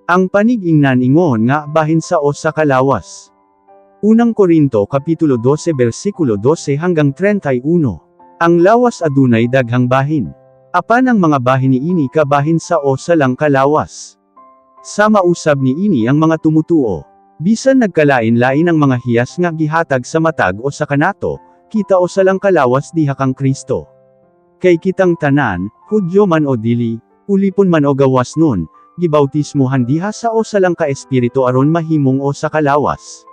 Ang panig-ingnan ingon nga bahin sa usa ka lawas. Unang Korinto kapitulo 12 bersikulo 12 hanggang 31. Ang lawas adunay daghang bahin. Apan ang mga bahin niini kabahin sa usa lang ka lawas. Sama usab niini ang mga tumutuo. Bisan nagkalain-lain ang mga hiyas nga gihatag sa matag usa kanato, kita usa lang ka lawas diha kang Kristo. Kay kitang tanan, Hudyo man o dili, ulipon man o gawasnon, gibautismohan diha sa usa lang ka Espiritu aron mahimong usa ka lawas.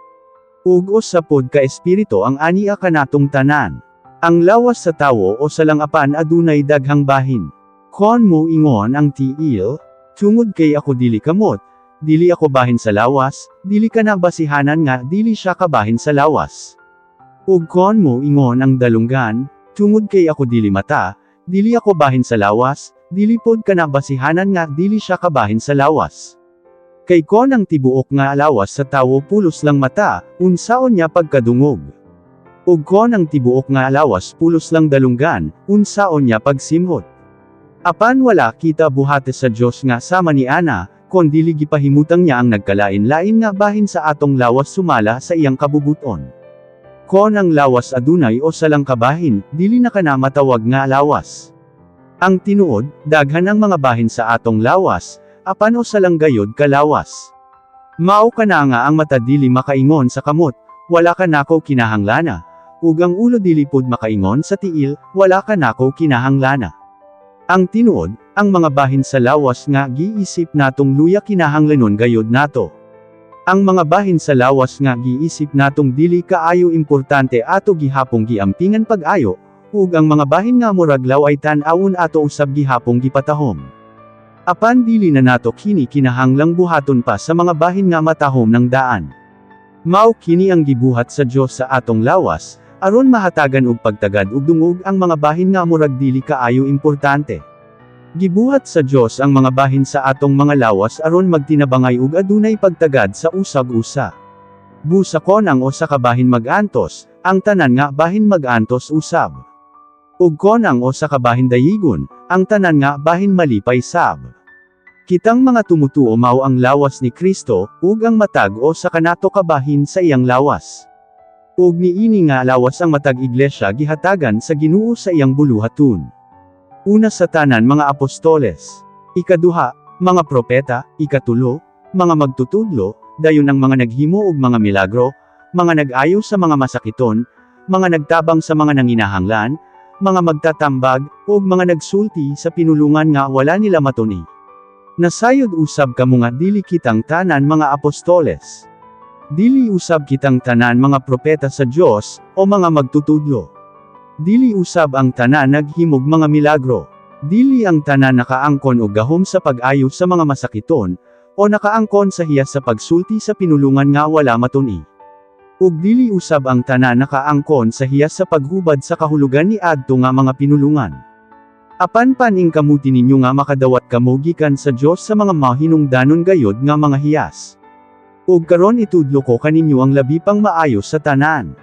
Ug usa pod ka Espiritu ang ania kanatong tanan. Ang lawas sa tawo usa lang apan adunay daghang bahin. Kon mo ingon ang tiil, "Tungod kay ako dili kamot, dili ako bahin sa lawas," dili kana basihanan nga dili siya kabahin sa lawas. Ug kon mo ingon ang dalunggan, "Tungod kay ako dili mata, dili ako bahin sa lawas," dili pod kana basihanan nga dili siya kabahin sa lawas. Kay kon ang tibuok nga lawas sa tawo pulos lang mata, unsaon niya pagkadungog? Ug kon ang tibuok nga lawas pulos lang dalunggan, unsaon niya pagsimhot? Apan wala kita buhate sa Dios nga sama ni ana, kon dili gipahimutang niya ang nagkalain-lain nga bahin sa atong lawas sumala sa iyang kabubuton. Kon ang lawas adunay usa lang kabahin, dili na kana matawag nga lawas. Ang tinuod, daghan ang mga bahin sa atong lawas, apan usa lang gayod ka lawas. Mao kana nga ang mata dili makaingon sa kamot, "Wala ka nako kinahanglana." Ug ang ulo dili pod makaingon sa tiil, "Wala ka nako kinahanglana." Ang tinuod, ang mga bahin sa lawas nga giisip natong luya kinahanglanon gayod nato. Ang mga bahin sa lawas nga giisip natong dili kaayo importante ato gihapong giampingan pag-ayo, ug ang mga bahin nga murag laway tan-awon ato usab gihapong gipatahom. Apan dili na nato kini kinahanglang buhaton pa sa mga bahin nga matahom ng daan. Mao kini ang gibuhat sa Dios sa atong lawas, aron mahatagan og pagtagad ug dungog ang mga bahin nga murag dili kaayo importante. Gibuhat sa Dios ang mga bahin sa atong mga lawas aron magtinabangay ug adunay pagtagad sa usag usa. Busa kon ang usa ka bahin mag-antos, ang tanan nga bahin mag-antos usab. Ug kon ang usa ka bahin dayigon, ang tanan nga bahin malipay sab. Kitang mga tumutuo mao ang lawas ni Kristo, ug ang matag usa kanato kabahin sa iyang lawas. Ug niini nga lawas ang matag iglesia gihatagan sa Ginoo sa iyang buluhaton. Una sa tanan, mga apostoles. Ikaduha, mga propeta, ikatulo, mga magtutudlo, dayon ang mga naghimo og mga milagro, mga nag-ayo sa mga masakiton, mga nagtabang sa mga nanginahanglan, mga magtatambag, ug mga nagsulti sa pinulungan nga wala nila matuni. Nasayod usab kamo nga dili kitang tanan mga apostoles. Dili usab kitang tanan mga propeta sa Dios, o mga magtutudlo. Dili usab ang tanan naghimog mga milagro. Dili ang tanan nakaangkon og gahom sa pag-ayo sa mga masakiton, o nakaangkon sa hiyas sa pagsulti sa pinulungan nga wala matuni. Ug dili usab ang tanan nakaangkon sa hiyas sa paghubad sa kahulugan ni adto nga mga pinulungan. Apan paningkamuti ninyo nga makadawat kamo gikan sa Dios sa mga mahinungdanon gayod nga mga hiyas. Ug karon itudlo ko kaninyo ang labi pang maayo sa tanan.